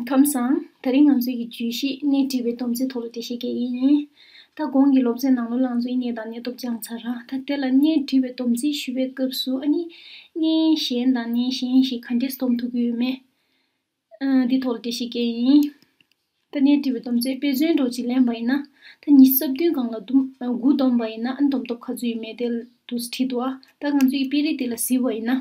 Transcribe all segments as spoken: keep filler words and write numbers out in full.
ཁམས་བཟང་། དེ་རིང་ང་ཚོའི་གི་བརྗོད་གཞི་གནས་བྲིས་པའི་སྡོམ་རྩིས་ཐོག་ལ་འགྲེལ་བཤད་རྒྱག་གི་ཡིན། ད་གོང་གི་སློབ་ཚན་ནང་ལོགས་ལ་ང་ཚོས་གནས་དང་གནས་སྟོབས་སྦྱངས་ཚར་ར། ད་དེ་ལ་གནས་བྲིས་པའི་སྡོམ་རྩིས་ཞུ་བའི་སྐབས་སུ་ཨ་ནི་གནས་གཞན་དང་གནས་གཞན་ཞིག་ག་འདྲས་སྡོམ་ཐུབ་ཀྱི་ཡོད་མེད། ཨ་འདི་ཐོག་ལ་འགྲེལ་བཤད་རྒྱག་གི་ཡིན། ད་གནས་བྲིས་པའི་སྡོམ་རྩིས་དཔེ་མཚོན་འདྲ་ཅིག་ལེན་པ་ཡིན་ན། ད་ཉི་ཤུ་རྩ་བདུན་སྒང་ལ་སྡོམ་ཨ་དགུ་སྡོམ་པ་ཡིན་ན་ཨ་ནི་སྡོམ་སྟོབས་ག་ཚོད་ཡོད་མེད་དེ་འདུག་སེ་བྲིས་འདུག་ཨ། ད་ང་ཚོས་ཀྱི་དཔེ་རིས་དེ་ལ་གཟིགས་པ་ཡིན་ན།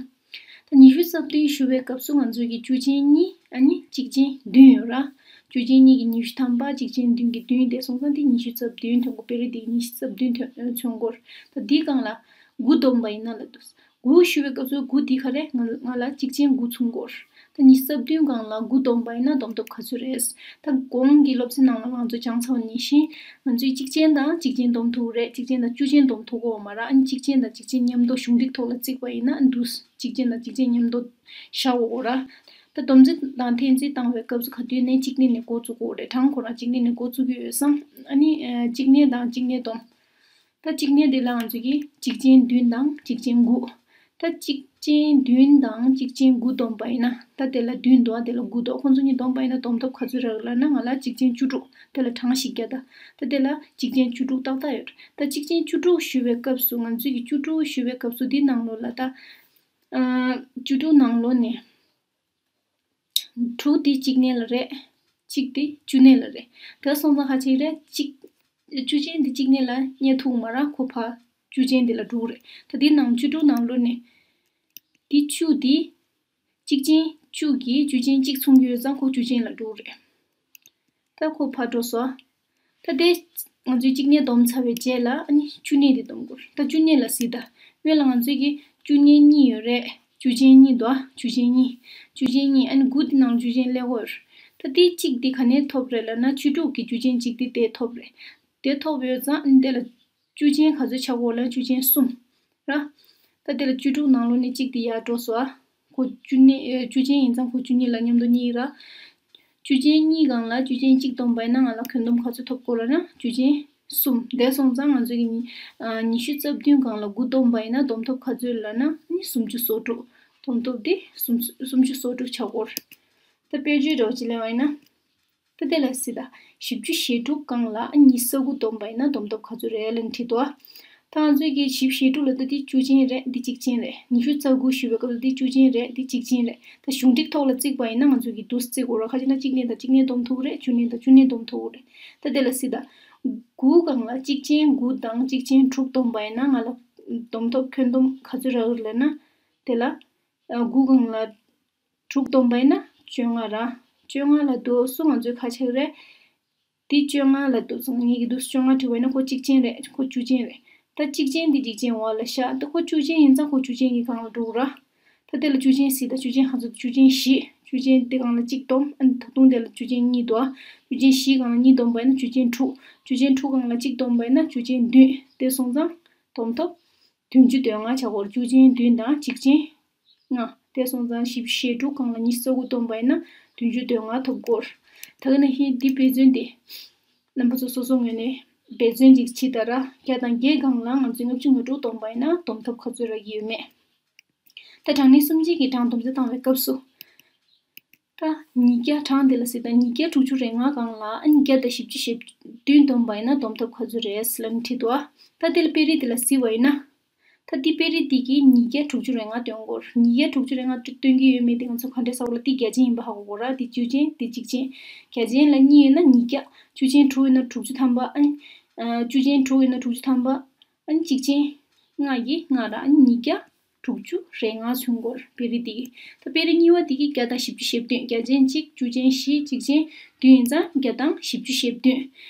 ད་ཉི་ཤུ་རྩ་བདུན་ཞུ་བའི་སྐབས་སུ་ང་ཚོས་ཀྱི་བཅུ་ཅན་གཉིས་ཨ་ནི་གཅིག་ཅན་བདུན་ཡོད་ར། བཅུ་ཅན་གཉིས་ཀྱི་ཉི་ཤུ་ཐམ་པ་གཅིག་ཅན་བདུན་གྱི་བདུན་དེ་སོང་ཙང་དེ་ཉི་ཤུ་རྩ་བདུན་ཐོན་གོ། དཔེ་རིས་དེ་ཉི་ཤུ་རྩ་བདུན་ཐོན་མཚོན་གོ། ད་འདི་སྒང་ལ་དགུ་སྡོམ་པ་ཡིན་ན་ལབ་འདུག་དགུ་ཞུ་བའི་སྐབས་སུ་དགུ་འདི་ག་རེ་ང་ང་ལ་གཅིག་ཅན་དགུ་མཚོན་གོ། ད་ཉི་ཤུ་རྩ་བདུན་སྒང་ལ་དགུ་སྡོམ་པ་ཡིན་ན་སྡོམ་སྟོབས་ག་ཚོད་རེད། ད་གོང་གི་སློབ་ཚན་ནང་ལ་ང་ཚོས་སྦྱངས་ཚར་བ་ནང་བཞིན་ང་ཚོས་གཅིག་ཅན་དང་གཅིག་ཅན་སྡོམ་ཐུབ་རེད། གཅིག་ཅན་དང་བཅུ་ཅན་སྡོམ་ཐུབ་གོ་མ་ར། ཨ་ནི་གཅིག་ཅན་དང་གཅིག་ཅན་མཉམ་དུ་གཞུང་འགྲིག་ཐོག་ལ་བརྩིས་པ་ཡིན་ན་འདུག་གཅིག་ཅན་དང་གཅིག་ཅན་མཉམ་དུ་བཞག་གོ་གོ་ར། ད་སྡོམ་རྩིས་དང་འཐེན་རྩིས་བཏང་བའི་སྐབས་སུ་ག་དུས་ནས་གཅིག་གནས་ནས་འགོ་བཙུགས་གོ་རེད། གྲངས་ཁོ་རང་གཅིག་གནས་ནས་འགོ་བཙུགས་ཀྱི་ཡོད་ཙང་ཨ་ནི་གཅིག་གནས་དང་གཅིག་གནས་སྡོམ། ད་གཅིག་གནས་དེ་ལ་ང་ཚོས་ཀྱི་གཅིག་ཅན་བདུན་དང་གཅིག་ཅན་དགུ། ད་གཅིག་ཅན་བདུན་དང་གཅིག་ཅན་དགུ་བསྡོམས་པ་ཡིན་ན། ད་དེ་ལ་བདུན་འདུག་ཨ། དེ་ལ་དགུ་འདུག་ཁོང་ཚོ་གཉིས་བསྡོམས་པ་ཡིན་ན་བསྡོམས་ཐོབ་ག་ཚོད་རག་ལབ་ན། ང་ལ་གཅིག་ཅན་བཅུ་དྲུག་དེ་ལ་གྲངས་ཤིག་བརྒྱབ། ད་ད་དེ་ལ་གཅིག་ཅན་བཅུ་དྲུག་ཏག་ཏག་ཡོད་རེད། ད་གཅིག་ཅན་བཅུ་དྲུག་ཞུ་བའི་སྐབས་སུ་ང་ཚོས་ཀྱི་བཅུ་དྲུག་ཞུ་བའི་སྐབས་སུ་འདི་ནང་ལོགས་ལ་ད་ཨ་བཅུ་དྲུག་ནང་ལོགས་ནས། དྲུག་དེ་གཅིག་གནས་ལ་རེད། གཅིག་དེ་བཅུ་གནས་ལ་རེད། དེ་སོང་ཙང་ཁ་ཅིག་རེད། གཅིག་བཅུ་ཅན་དེ་གཅིག་གནས་ལ་རྙེད་ཐུབ་མ་ར། ཁོ་ཕར་བཅུ་ཅན་དེ་ལ་འགྲོ་གི་རེད། ད་དེ་ནང་བཅུ་དྲུག་ནང་ལོགས་ནས་དེ་བཅུ་དེ་གཅིག་ཅན་བཅུ་གིས་བཅུ་ཅན་གཅིག་མཚུངས་ཀྱི་ཡོད་ཙང་ཁོ་བཅུ་ཅན་ལ་འགྲོ་གི་རེད། ད་ཁོ་ཕར་འགྲོ་སོང་། ད་དེ་ང་ཚོས་གཅིག་གནས་བསྡོམས་ཚར་བའི་རྗེས་ལ་ཨ་ནི་བཅུ་གནས་དེ་བསྡོམས་དགོས། ད་བཅུ་གནས་ལ་གཟིགས་དང་། སྔོན་ལ་ང་ཚོས་ཀྱི་བཅུ་གནས་གཉིས་ཡོད་རེད། བཅུ་ཅན་གཉིས་འདུག་ཨ། བཅུ་ཅན་གཉིས། བཅུ་ཅན་གཉིས་ཨ་ནི་དགུ་དེ་ནང་བཅུ་ཅན་སླེབས་ཡོད་རེད། ད་དེ་གཅིག་དེ་ག་ནས་ཐོབ་རེད་ལབ་ན། བཅུ་དྲུག་གི་བཅུ་ཅན་གཅིག་དེ་དེ་ཐོབ་རེད། དེ་ཐོབ་ཡོད་ཙང་ཨ་ནི་དེ་ལ་བཅུ་ཅན་ག་ཚོད་ཆགས་ཀྱི་ཡོད་ལབ་ན་བཅུ་ཅན་གསུམ་ར། ད་དེ་ལ་བཅུ་དྲུག་ནང་ལོགས་ནས་གཅིག་དེ་ཡར་འགྲོ་སོང་ཨ། ཁོ་བཅུ་གནས་ཨེ་བཅུ་ཅན་ཡིན་ཙང་ཁོ་བཅུ་གཉིས་ལ་མཉམ་དུ་གཉིས་ར། བཅུ་ཅན་གཉིས་སྒང་ལ་བཅུ་ཅན་གཅིག་བསྡོམས་པ་ཡིན་ན་ང་ལ་ཁྱོན་བསྡོམས་ག་ཚོད་ཐོབ་ཀྱི་ཡོད་ལབ་ན་བཅུ་ཅན་གསུམ། དེ་སོང་ཙང་ང་ཚོས་ཀྱི་ཉི་ཨ་ཉི་ཤུ་རྩ་བདུན་སྒང་ལ་དགུ་བསྡོམས་པ་ཡིན་ན་བསྡོམས་ཐོབ་ག་ཚོད་ལབ་ན་ཨ་ནི་སུམ་ཅུ་སོ་དྲུག་བསྡོམས་ཐོབ་དེ་སུམ་སུམ་ཅུ་སོ་དྲུག་ཆགས་ཀྱི་ཡོད་རེད། ད་དཔེར་བརྗོད་འདྲ་བོ་ཅིག་ལེན་པ་ཡིན་ན། ད་དེ་ལ་གཟིགས་དང་། བཞི་བཅུ་ཞེ་དྲུག་སྒང་ལ་ཉི་ཤུ་རྩ་དགུ་བསྡོམས་པ་ཡིན་ན་བསྡོམས་ཐོབ་ག་ཚོད་རེད་ལབ་ནས་དྲིས་འདུག་ཨ། ད་ང་ཚོས་ཀྱི་བཞི་བཅུ་ཞེ་དྲུག་ལབ་དུས་དེ་བཅུ་ཅན་རེད། འདི་གཅིག་ཅན་རེད། ཉི་ཤུ་རྩ་དགུ་ཞུ་བའི་སྐབས་ལ་དེ་བཅུ་ཅན་རེད། དེ་གཅིག་ཅན་རེད། ད་གཞུང་འགྲིག་ཐོག་ལ་བརྩིས་པ་ཡིན་ན་ང་ཚོས་ཀྱི་འདུག་སེ་བརྩི་དགོས་རེད། ག་ཅི་ན་གཅིག་གནས་དང་གཅིག་གནས་བསྡོམས་ཐུབ་ཀྱི་རེད། བཅུ་གནས་དང་བཅུ་གནས་བསྡོམས་ཐུབ་ཀྱི་རེད། ད་དེ་ལ་གཟིགས་དང་། དགུ་སྒང་ལ་གཅིག་ཅན་དགུ་དང་གཅིག་ཅན་དྲུག་བསྡོམས་པ་ཡིན་ན་ང་ལ་བསྡོམས་ཐོབ་ཁྱོན་བསྡོམས་ག་ཚོད་རག་གི་རེད་ལབ་ན། དེ་ལ་ཨ་དགུ་སྒང་ལ་དྲུག་བསྡོམས་པ་ཡིན་ན་བཅོ་ལྔ་ར། བཅོ་ལྔ་ལ་འདུག་སེ་ང་ཚོས་ག་རེ་བྱེད་ཀྱི་རེད། འདི་བཅོ་ལྔ་ལ་འདུག་སེ་ངེད་ཀྱིས་འདུག་སེ་བཅོ་ལྔ་བྲིས་པ་ཡིན་ན་ཁོ་གཅིག་ཅན་རེད། ཁོ་བཅུ་ཅན་རེད། ད་གཅིག་ཅན་འདི་གཅིག་ཅན་འོག་ལ་བཞག་ད་ཁོ་བཅུ་ཅན་ཡིན་ཙང་ཁོ་བཅུ་ཅན་གྱི་སྒང་ལ་འགྲོ་གི་ར། ད་དེ་ལ་བཅུ་ཅན་གཟིགས་དང་། བཅུ་ཅན་ག་ཚོད། བཅུ་ཅན་བཞི། བཅུ་ཅན་དེ་སྒང་ལ་གཅིག་བསྡོམས། ཨ་ནི་ད་དུང་དེ་ལ་བཅུ་ཅན་གཉིས་འདུག་ཨ། བཅུ་ཅན་བཞི་སྒང་ལ་གཉིས་བསྡོམས་པ་ཡིན་ན་བཅུ་ཅན་དྲུག་བཅུ་ཅན་དྲུག་སྒང་ལ་གཅིག་བསྡོམས་པ་ཡིན་ན་བཅུ་ཅན་བདུན། དེ་སོང་ཙང་བསྡོམས་ཐོབ་བདུན་ཅུ་དོན་ལྔ་ཆགས་ཀྱི་ཡོད་རེད། བཅུ་ཅན་བདུན་དང་གཅིག་ཅན་ལྔ། དེ་སོང་ཙང་བཞི་བཅུ་ཞེ་དྲུག་སྒང་ལ་ཉི་ཤུ་རྩ་དགུ་བསྡོམས་པ་ཡིན་ན་བདུན་ཅུ་དོན་ལྔ་ཐོབ་ཀྱི་ཡོད་རེད། ད་ག་ནང་བཞིན་འདི་དཔེ་མཚོན་དེ་རྣམ་པ་ཚོ་སོ་སོ་ངོས་ནས་འབད་བརྩོན་ཅིག་བྱེད་དང་ར། བརྒྱ་དང་བརྒྱད་སྒང་ལ་ང་ཚོས་ལྔ་བཅུ་ང་དྲུག་བསྡོམས་པ་ཡིན་ན་བསྡོམས་ཐོབ་ག་ཚོད་རག་གི་ཡོད་མེད། ད་གྲངས་གནས་གསུམ་ཅན་གྱི་གྲངས་སྡོམ་རྩིས་བཏང་བའི་སྐབས་སུ། ད་ཉིས་བརྒྱ། གྲངས་འདི་ལ་གཟིགས་དང་། ཉིས་བརྒྱ་དྲུག་ཅུ་རེ་ལྔ་སྒང་ལ་ཨ་ནི་བརྒྱ་དང་བཞི་བཅུ་ཞེ་བདུན་བསྡོམས་པ་ཡིན་ན་བསྡོམས་ཐོབ་ག་ཚོད་རེད་ལབ་ནས་དྲིས་འདུག་ཨ། ད་དེ་ལ་དཔེ་རིས་འདི་ལ་གཟིགས་པ་ཡིན་ན། ད་འདི་དཔེ་རིས་འདི་གིས་ཉིས་བརྒྱ་དྲུག་ཅུ་རེ་ལྔ་སྟོན་གྱི་ཡོད་རེད། ཉིས་བརྒྱ་དྲུག་ཅུ་རེ་ལྔ་སྟོན་གྱི་ཡོད་མེད་དེ་ང་ཚོ་ག་འདྲས་ཧ་གོ་དགོས་རེད། འདི་བཅུ་ཅན་འདི་གཅིག་ཅན། བརྒྱ་ཅན་ལ་གཉིས་ཡོད་ན་ཉིས་བརྒྱ། བཅུ་ཅན་དྲུག་ཡོད་ན་དྲུག་ཅུ་ཐམ་པ། ཨ་ནི་ཨ་བཅུ་ཅན་དྲུག་ཡོད་ན་དྲུག་ཅུ་ཐམ་པ། ཨ་ནི་གཅིག་ཅན་ལྔ་ཡིས་ལྔ་ར། ཨ་ནི་ཉིས་བརྒྱ་དྲུག་ཅུ་རེ་ལྔ་མཚོན་གྱི་ཡོད་རེད། དཔེ་རིས་འདི་གིས། ད་དཔེ་རིས་གཉིས་པ་འདི་གིས་བརྒྱ་དང་བཞི་བཅུ་ཞེ་བདུན། བརྒྱ་ཅན་གཅིག་བཅུ་ཅན་བཞི། གཅིག་ཅན་བདུན་ཡིན་ཙང་བརྒྱ་དང་བཞི་བཅུ་ཞེ་བདུན།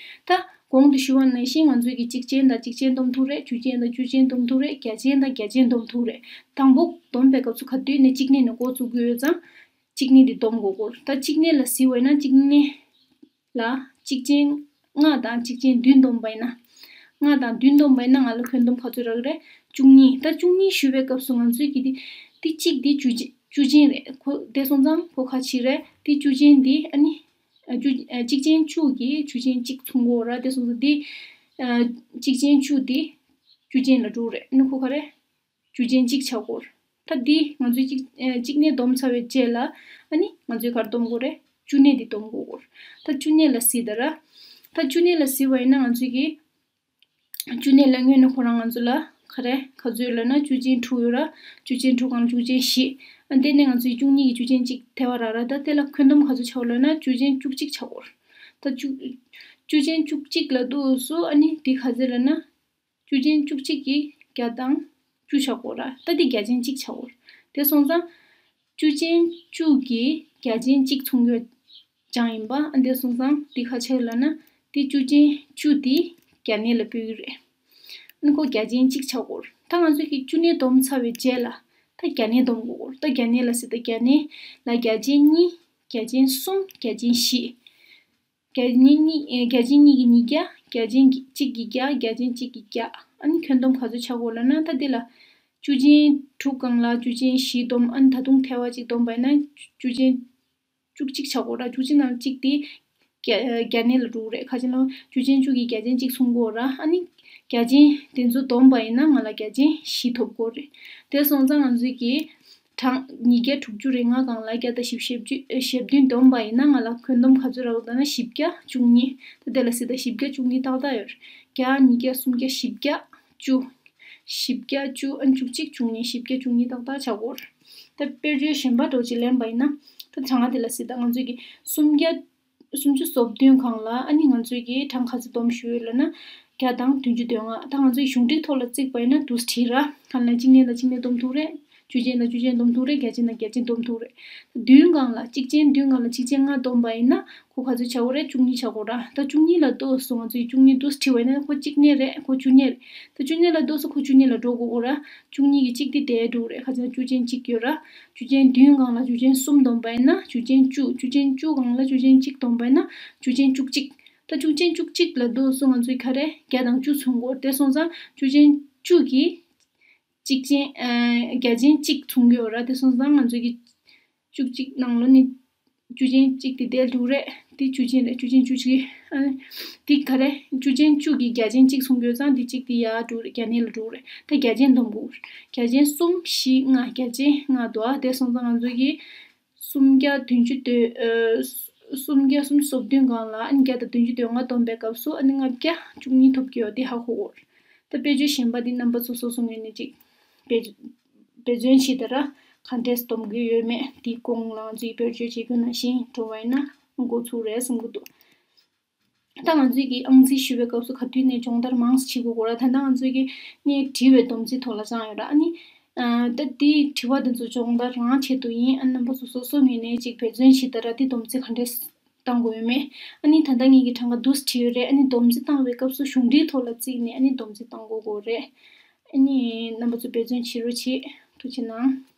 ད་གོང་དུ་ཞུས་པ་ནང་བཞིན་ང་ཚོས་ཀྱི་གཅིག་ཅན་དང་གཅིག་ཅན་བསྡོམས་ཐུབ་རེད། བཅུ་ཅན་དང་བཅུ་ཅན་བསྡོམས་ཐུབ་རེད། བརྒྱ་ཅན་དང་བརྒྱ་ཅན་བསྡོམས་ཐུབ་རེད། དང་པོ་བསྡོམས་པའི་སྐབས་སུ་ག་དུས་ནས་གཅིག་གནས་ནས་འགོ་བཙུགས་ཀྱི་ཡོད་ཙང་གཅིག་གནས་འདི་བསྡོམས་དགོས་ཀྱི་ཡོད་རེད། ད་གཅིག་གནས་ལ་གཟིགས་པ་ཡིན་ན་གཅིག་གནས་ལ་གཅིག་ཅན་ལྔ་དང་གཅིག་ཅན་བདུན་བསྡོམས་པ་ཡིན་ན། ལྔ་དང་བདུན་བསྡོམས་པ་ཡིན་ན་ང་ལ་ཁྱོན་བསྡོམས་ག་ཚོད་རག་གི་རེད། བཅུ་གཉིས། ད་བཅུ་གཉིས་ཞུ་བའི་སྐབས་སུ་ང་ཚོས་ཀྱི་འདི་འདི་གཅིག་འདི་བཅུ་ཅན་བཅུ་ཅན་རེད། ཁོ་དེ་སོང་ཙང་ཁོ་ག་ཅི་རེད། འདི་བཅུ་ཅན་འདི་ཨ་ནི་ཨ་བཅུ་ཨ་གཅིག་ཅན་བཅུ་གིས་བཅུ་ཅན་གཅིག་མཚོན་གྱི་ཡོད་རེད། དེ་སོང་ཙང་འདི་ཨ་གཅིག་ཅན་བཅུ་འདི་བཅུ་ཅན་ལ་འགྲོ་གི་རེད། ཨ་ནི་ཁོ་ག་རེ། བཅུ་ཅན་གཅིག་ཆགས་ཀྱི་ཡོད་རེད། ད་འདི་ང་ཚོས་གཅིག་ཨ་གཅིག་གནས་བསྡོམས་ཚར་བའི་རྗེས་ལ་ཨ་ནི་ང་ཚོས་ག་རེ་བསྡོམས་དགོས་རེད། བཅུ་གནས་འདི་སྡོམ་དགོས་སྐོར། ད་བཅུ་གནས་ལ་གཟིགས་དང་ར། ད་བཅུ་གནས་ལ་གཟིགས་པ་ཡིན་ན་ང་ཚོས་ཀྱི་བཅུ་གནས་ལ་སྔོན་ནས་ཁོ་རང་ང་ཚོ་ལ་ག་རེ་ག་ཚོད་ཡོད་ལབ་ན། བཅུ་ཅན་དྲུག་ཡོད་ར། བཅུ་ཅན་དྲུག་གང་བཅུ་ཅན་བཞི། ཨ་དེ་ནས་ང་ཚོའི་བཅུ་གཉིས་ཀྱི་བཅུ་ཅན་གཅིག་ཐལ་བ་རག་ར། ད་དེ་ལ་འཁོན་སྡོམ་ག་ཚོད་ཆགས་ཡོད་ལབ་ན། བཅུ་ཅན་བཅུ་གཅིག་ཆགས་ཡོད་རེད། ད་བཅུ་བཅུ་ཅན་བཅུ་གཅིག་ལ་འདུག་སུ། ཨ་ནི་དེ་ག་ཚོད་ལབ་ན། བཅུ་ཅན་བཅུ་གཅིག་གི་བརྒྱ་དང་བཅུ་ཆགས་ཡོད་ར། ད་དེ་བརྒྱ་ཅན་གཅིག་ཆགས་ཡོད་རེད། དེ་སོང་ཙང་། བཅུ་ཅན་བཅུ་གི་བརྒྱ་ཅན་གཅིག་མཚུངས་ཡོད་ཅང་ཡིན་པ། ཨ་འདི་སོང་ཙང་འདི་ག་ཆགས་ལབ་ན། འདི་བཅུ་ཅན་བཅུ་འདི་བརྒྱ་གནས་ལ་སྤོ་གི་རེད། ཨ་ནི་ཁོ་བརྒྱ་ཅན་གཅིག་ཆགས་སྐོར། ད་ང་ཚོས་ཀྱི་བཅུ་གནས་སྡོམ་ཚར་བའི་རྗེས་ལ་ད་བརྒྱ་གནས་སྡོམ་དགོས་སྐོར། ད་བརྒྱ་གནས་ལ་ཟེར། ད་བརྒྱ་གནས་ལ་བརྒྱ་ཅན་གཉིས། བརྒྱ་ཅན་གསུམ། བརྒྱ་ཅན་བཞི། བརྒྱ་གནས་གཉིས་ཨེ། བརྒྱ་ཅན་གཉིས་ཀྱི་ཉིས་བརྒྱ། བརྒྱ་ཅན་གཅིག་གི་བརྒྱ། བརྒྱ་ཅན་གཅིག་གི་བརྒྱ། ཨ་ནི་འཁོན་སྡོམ་ག་ཚོད་ཆགས་སྐོར་ལབ་ན། ད་འདི་ལ་བཅུ་ཅན་དྲུག་སྒང་ལ་བཅུ་ཅན་བཞི་སྡོམ། ཨ་ནི་ད་དུང་ཐལ་བ་གཅིག་སྡོམ་པ་ཡིན་ན་བཅུ་ཅན་བཅུ་གཅིག་ཆགས་སྐོར་ར། བཅུ་གཅིག་ནང་གཅིག་དེ་བརྒྱ་བརྒྱ་གནས་ལ་འགྲོ་གི་རེད། ག་ཅི་ལབ་ན་བཅུ་ཅན་བཅུ་གི་བརྒྱ་ཅན་གཅིག་མཚུངས་སྐོར་ར། ཨ་ནི་བརྒྱ་ཅན་དེ་ཚོ་སྡོམ་པ་ཡིན་ན་ང་ལ་བརྒྱ་ཅན་བཞི་ཐོབ་སྐོར་རེད། དེ་སོང་ཙང་ང་ཚོས་ཀྱི་གྲངས་ཉིས་བརྒྱ་དྲུག་ཅུ་རེ་ལྔ་སྒང་ལ་བརྒྱ་དང་བཞི་བཅུ་ཞེ་བདུན་སྡོམ་པ་ཡིན་ན་ང་ལ་འཁོན་སྡོམ་ག་ཚོད་རག་ལབ་ན། བཞི་བརྒྱ་བཅུ་གཉིས། ད་དེ་ལ་ཟེར། ད་བཞི་བརྒྱ་བཅུ་གཉིས་ཏག་ཏག་ཡོད་རེད། བརྒྱ། ཉིས་བརྒྱ། སུམ་བརྒྱ། བཞི་བརྒྱ་བཅུ། བཞི་བརྒྱ་བཅུ། ཨ་ནི་བཅུ་གཅིག། བཅུ་གཉིས། བཞི་བརྒྱ་བཅུ་གཉིས་ཏག་ཏག་ཆགས་སྐོར། ད་དཔེར་བརྗོད་གཞན་པ་འདྲ་བོ་ཅིག་ལེན་པ་ཡིན་ན། ད་གྲངས་ཀ་དེ་ལ་ཟེར། ད་ང་ཚོས་ཀྱི་སུམ་བརྒྱ། སུམ་ཅུ་སོ་བདུན་སྒང་ལ་ཨ་ནི་ང་ཚོས་ཀྱི་གྲངས་ག་ཚོད་སྡོམ་ཞུས་ཡོད་ལབ་ན། བརྒྱ་དང་བདུན་ཅུ་དོན་ལྔ། ད་ང་ཚོས་གཞུང་འབྲེལ་ཐོག་ལ་བརྩིས་པ་ཡིན་ན་འདུག་སེ་བྲིས་ར། གང་ལ་གཅིག་གནས་དང་གཅིག་གནས་སྡོམ་ཐུབ་རེད། བཅུ་ཅན་དང་བཅུ་ཅན་སྡོམ་ཐུབ་རེད། བརྒྱ་ཅན་དང་བརྒྱ་ཅན་སྡོམ་ཐུབ་རེད། བདུན་སྒང་ལ། གཅིག་ཅན་བདུན་སྒང་ལ་གཅིག་ཅན་ལྔ་སྡོམ་པ་ཡིན་ན་ཁོ་ག་ཚོད་ཆགས་ཀྱི་རེད། བཅུ་གཉིས་ཆགས་ཀྱི་རེད། ད་བཅུ་གཉིས་ལ་ལྟོས་སོང་། ང་ཚོས་བཅུ་གཉིས་འདུག་སེ་བྲིས་པ་ཡིན་ན་ཁོ་གཅིག་གནས་རེད། ཁོ་བཅུ་གནས་རེད། ད་བཅུ་གནས་ལ་ལྟོས་སོང་། ཁོ་བཅུ་གནས་ལ་འགྲོ་དགོས་ཀྱི་རེད། བཅུ་གཉིས་ཀྱི་གཅིག་དེ་དེར་འགྲོ་གི་རེད། ག་ཅི་ལབ་ན་བཅུ་ཅན་གཅིག་ཡོད་ར། བཅུ་ཅན་བདུན་སྒང་ལ་བཅུ་ཅན་གསུམ་སྡོམ་པ་ཡིན་ན་བཅུ་ཅན་བཅུ། བཅུ་ཅན་བཅུ་སྒང་ལ་བཅུ་ཅན་གཅིག་སྡོམ་པ་ཡིན་ན་བཅུ་ཅན་བཅུ་གཅིག། ད་བཅུ་ཅན་བཅུ་གཅིག་ལ་ལྟོས་སོང་། ང་ཚོས་ག་རེ་བརྒྱ་དང་བཅུ་མཚུངས་སྐོར། དེ་སོང་ཙང་བཅུ་ཅན་བཅུ་གི་གཅིག་ཅན། ཨ། བརྒྱ་ཅན་གཅིག་མཚུངས་ཡོད་ར། དེ་སོང་ཙང་ང་ཚོས་ཀྱི་བཅུ་གཅིག་ནང་ལོགས་ནས་བཅུ་ཅན་གཅིག་དེ་དེར་འགྲོ་གི་རེད། དེ་བཅུ་ཅན་རེད། བཅུ་ཅན་བཅུ་གཅིག། ཨ། དེ་ག་རེ། བཅུ་ཅན་བཅུ་གི་བརྒྱ་ཅན་གཅིག་མཚུངས་ཡོད་ཙང་དེ་གཅིག་དེ་ཡར་འགྲོ་གི་རེད། བརྒྱ་གནས་ལ་འགྲོ་གི་རེད། ད་བརྒྱ་ཅན་སྡོམ་དགོས། བརྒྱ་ཅན་གསུམ། བཞི། ལྔ། བརྒྱ་ཅན་ལྔ་འདུག། ཨ། དེ་སོང་ཙང་ང་ཚོས་ཀྱི་སུམ་བརྒྱ་བདུན་ཅུ་དོན། ཨ། སུམ་བརྒྱ་སུམ་ཅུ་སོ་བདུན་སྒང་ལ་ཨ་ནི་བརྒྱ་དང་བདུན་ཅུ་དོན་ལྔ་སྡོམ་པའི་སྐབས་སུ་ཨ་ནི་ལྔ་བརྒྱ་བཅུ་གཉིས་ཐོབ་ཀྱི་ཡོད། དེ་ཧ་གོ་དགོས། ད་དཔེར་བརྗོད་གཞན་པ་འདི་རྣམ་པ་ཚོ་སོ་སོའི་ངོས་ནས་ཅིག་འབད་འབད་བརྩོན་བྱེད་དང་ར། ག་འདྲས་སྡོམ་གྱི་ཡོད་མེད་དེའི་སྐོར་ལ་ང་ཚོས་དཔེར་བརྗོད་བྱེད་རྒྱུ་ནང་བཞིན་འགྲོ་བ་ཡིན་ན་འགོ་ཚུགས་རེད་བསམ་གྱི་འདུག། ད་ང་ཚོས་ཀྱི་ཨང་རྩིས་ཞུ་བའི་སྐབས་སུ་ག་དུས་ནས་སྦྱོང་བརྡར་མང་ཙམ་བྱེད་དགོས་ཀྱི་རེད། ད་ལྟ་ང་ཚོས་ཀྱི་ནས་དྲི་བའི་སྡོམ་རྩིས་ཐོག་ལ་སྦྱངས་ཡོད་ར། ཨ་ནི། ཨ། ད་དེའི་དྲི་བ་དེ་ཚོ་སྦྱོང་བརྡར་རང་ཆེད་དུ་ཡིན། ཨ། རྣམ་པ་ཚོ་སོ་སོའི་ངོས་ནས་ཅིག་འབད་བརྩོན་བྱེད་དང་ར། དེ་སྡོམ་རྩིས་ག་འདྲས་བཏང་དགོས་ཡོད་མེད། ཨ་ནི་ད་ལྟ་ངེད་ཀྱིས་གྲངས་ཀ་འདུག་སེ་བྲིས་ཡོད་རེད། ཨ་ནི་སྡོམ་རྩིས་བཏང་བའི་སྐབས་སུ་གཞུང་འབྲེལ་ཐོག་ལ་བརྩིས་ནས་ཨ་ནི་སྡོམ་རྩིས་བཏང་དགོས་ཀྱི་རེད། ཨ་ནི་རྣམ་པ་ཚོ་འབད་བརྩོན་བྱེད་རོགས་བྱེད། ཐུགས་རྗེ་གནང་།